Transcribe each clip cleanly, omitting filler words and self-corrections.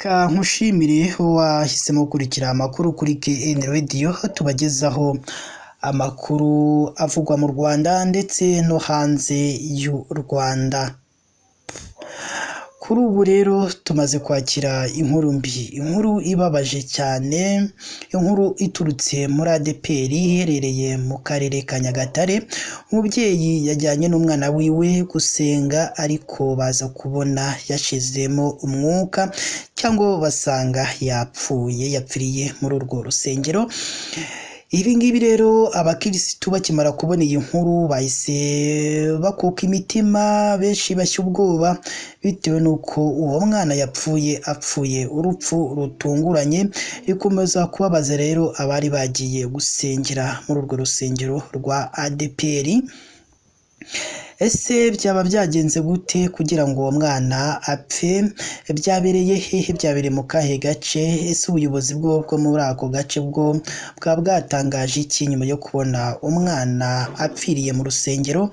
Reka nkushimire wahisemo gukurikira amakuru kuri KN Radio, tubagezaho amakuru avugwa mu Rwanda ndetse no hanze y'u Rwanda. Kuri ubu rero tumaze kwakira inkuru mbi, inkuru ibabaje cyane, inkuru iturutse muri ADEPR iherereye mu karere ka Nyagatare. Umubyeyi yajyanye n'umwana wiwe gusenga, ariko baza kubona yashizemo umwuka cyangwa basanga yapfuye, yapfiriye muri urwo rusengero. Ibi ngibi rero abakirisitu bakimara kubona iyi nkuru bahise bakuka imitima, benshi bashya ubwoba bitewe n'uko uwo mwana yapfuye, apfuye urupfu rutunguranye. Rikomeza kubabaza rero abari bagiye gusengera muri urwo rusengero rwa ADEPR. Ese byaba byagenze gute kugira ngo uwo mwana apfe? Byabereye hehe? Byabereye mu kahe gace? Ese ubuyobozi bwo muri ako gace bwo bwaba bwatangaje iki nyuma yo kubona umwana apfiriye mu rusengero?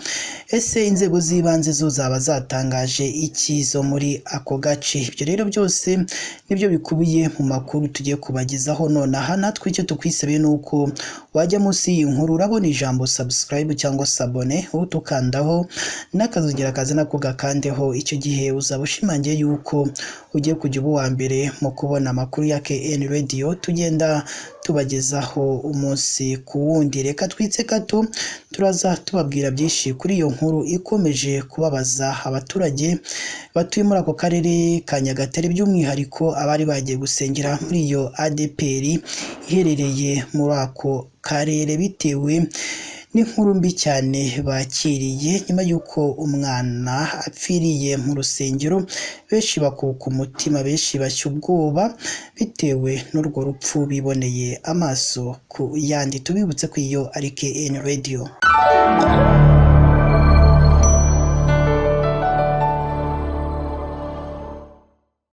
Ese inzego z'ibanze zo zaba zatangaje iki zo muri ako gace? Ibyo rero byose nibyo bikubiye mu makuru tugiye kubagezaho nonaha. Natwe icyo tukwisabiye ni uko wajya munsi y'iyi nkuru urabona ijambo subscribe cyangwa s'abonner, utukandaho n'akazogera kaza nako gakandeho. Icyo gihe uzaba ushimangiye yuko ugiye kujya uba uwa mbere mu kubona amakuru ya KN Radio tugenda tubagezaho umunsi ku wundi. Reka twitse gato, turaza tubabwira byinshi kuri iyo nkuru ikomeje kubabaza abaturage batuye muri ako karere ka Nyagatare, by'umwihariko abari bagiye gusengera muri iyo ADEPR iherereye muri ako karere, bitewe n'inkuru mbi cyane bakiriye nyuma y'uko umwana apfiriye mu rusengero. Benshi bakuka umutima, benshi bashya ubwoba bitewe n'urwo rupfu biboneye amaso ku yandi. Tubibutse ko iyo ari KN Radio.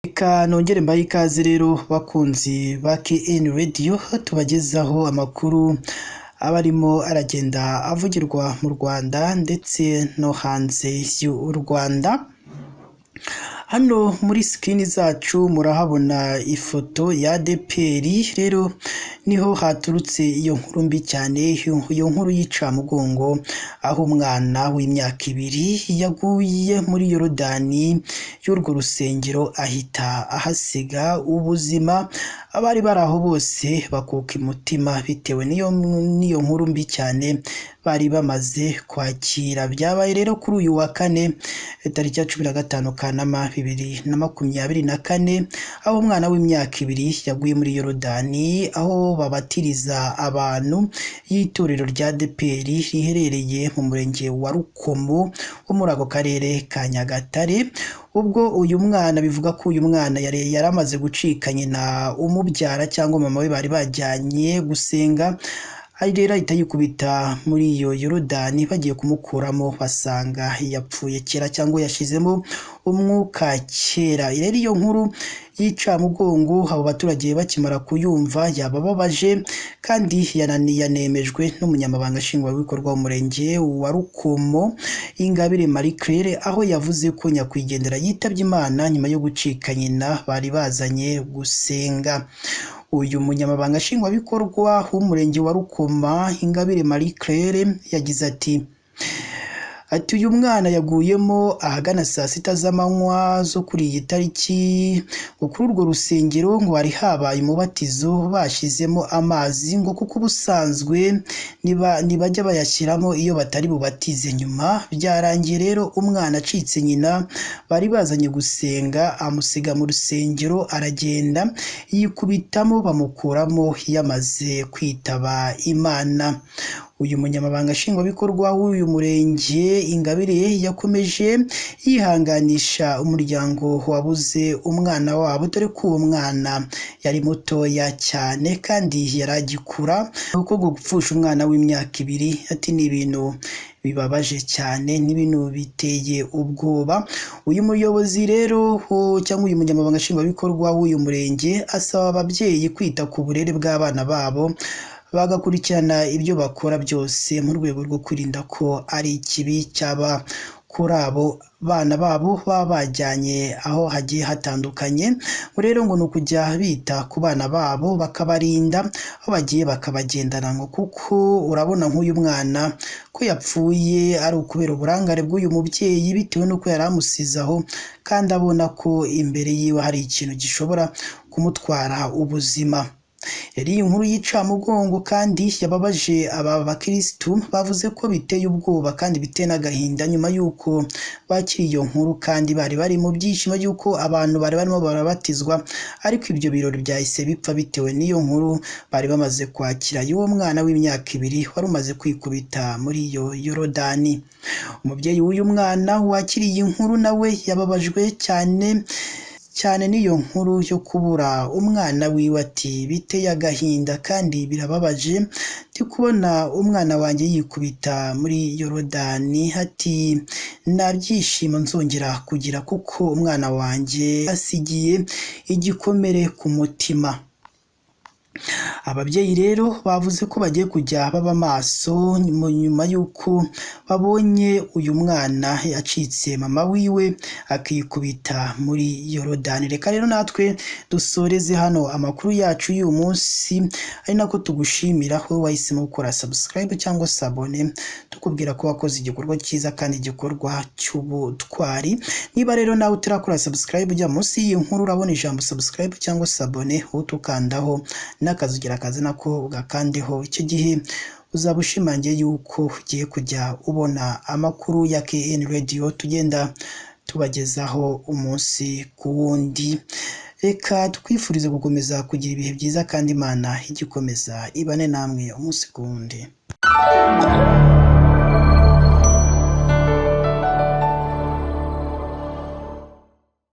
Reka nongere mbahe ikaze rero bakunzi ba KN Radio, tubagezaho amakuru aba arimo aragenda avugirwa mu Rwanda ndetse no hanze y'u Rwanda. Hano muri screen zacu murahabona ifoto ya ADEPR. Rero niho haturutse iyo nkuru mbi cyane, iyo nkuru y'icamugongo, aho umwana w'imyaka 2 yaguye muri Yorodani y'urwo rusengero ahita ahasiga ubuzima. Abari bari aho bose bakuka umutima bitewe n'iyo nkuru mbi cyane bari bamaze kwakira. Byabaye rero kuri uyu wa kane tariki ya 15 Kanama 2024, aho umwana w'imyaka 2 yaguye muri Yorodani aho babatiriza abantu y'itorero rya ADEPR riherereye mu murenge wa Rukomo wo muri ako karere ka Nyagatare. Ubwo uyu mwana bivuga ko uyu mwana yari yaramaze gucika nyina umubyara cyangwa mama we bari bajyanye gusenga, ari rero ahita yikubita muri iyo Yorodani, bagiye kumukuramo basanga yapfuye kera cyangwa yashizemo umwuka kera. Rero iyo nkuru y'icamugongo abo baturage bakimara kuyumva yabababaje, kandi yanemejwe n'umunyamabanga nshingwabikorwa w'umurenge wa Rukomo Ingabire Marie Claire, aho yavuze ko nyakwigendera yitabye Imana nyuma yo gucika nyina bari bazanye gusenga. Uyu munyamabanga nshingwabikorwa w'umurenge wa Rukoma Ingabire Marie Claire yagize ati uyu mwana yaguyemo ahagana saa 6 z'amanywa zo kuri iyi tariki, ngo kuri urwo rusengero ngo hari habaye umubatizo bashyizemo amazi, ngo kuko ubusanzwe ntibajya bayashyiramo iyo batari bubatize. Nyuma byarangiye rero umwana acitse nyina bari bazanye gusenga, amusiga mu rusengero aragenda yikubitamo, bamukuramo yamaze kwitaba Imana. Uyu munyamabanga nshingwabikorwa w'uyu murenge Ingabire yakomeje yihanganisha umuryango wabuze umwana wabo, dore ko uwo mwana yari mutoya cyane kandi yari agikura, kuko gupfusha umwana w'imyaka 2 ati ni ibintu bibabaje cyane, n'ibintu biteye ubwoba. Uyu muyobozi rero cyangwa uyu munyamabanga nshingwabikorwa w'uyu murenge asaba ababyeyi kwita ku burere bw'abana babo, bagakurikirana ibyo bakora byose mu rwego rwo kwirinda ko ari ikibi cyaba kuri abo bana babo baba bajyanye aho hagiye hatandukanye. Ngo rero ngo ni ukujya bita ku bana babo bakabarinda aho bagiye bakabagendana, ngo kuko urabona nk'uyu mwana ko yapfuye ari ukubera uburangare bw'uyu mubyeyi, bitewe n'uko yari amusize aho kandi abona ko imbere yiwe hari ikintu gishobora kumutwara ubuzima. Rero iyi nkuru y'icamugongo kandi yababaje aba bakirisitu, bavuze ko biteye ubwoba kandi biteye n'agahinda nyuma y'uko bakiriye iyo nkuru, kandi bari bari mu byishimo by'uko abantu bari barimo barabatizwa, ariko ibyo birori byahise bipfa bitewe n'iyo nkuru bari bamaze kwakira y'uwo mwana w'imyaka 2 wari umaze kwikubita muri iyo Yorodani. Umubyeyi w'uyu mwana wakiriye iyi nkuru nawe yababajwe cyane cyane n'iyo nkuru yo kubura umwana wiwe, ati biteye agahinda kandi birababaje, ndi kubona umwana wanjye yikubita muri Yorodani, ati nta byishimo nzongera kugira kuko umwana wanjye asigiye igikomere ku mutima. Ababyeyi rero bavuze ko bagiye kujya baba maso nyuma y'uko babonye uyu mwana yacitse mama wiwe akikubita muri Yorodani. Reka rero natwe dusoreze hano amakuru yacu y'uyu munsi, ari nako tugushimira wowe wahisemo gukora subscribe cyangwa sabone, tukubwira ko wakoze igikorwa cyiza kandi igikorwa cy'ubutwari. Niba rero nawe utarakora subscribe, ujya munsi y'iyi nkuru urabona ijambo subscribe cyangwa sabone, utukandaho n'akazugira akazi nako ugakandeho. Icyo gihe uzaba ushimangiye yuko ugiye kujya ubona amakuru ya KN Radio tugenda tubagezaho umunsi ku wundi. Reka twifurize gukomeza kugira ibihe byiza kandi Imana igikomeza ibane namwe umunsi ku wundi.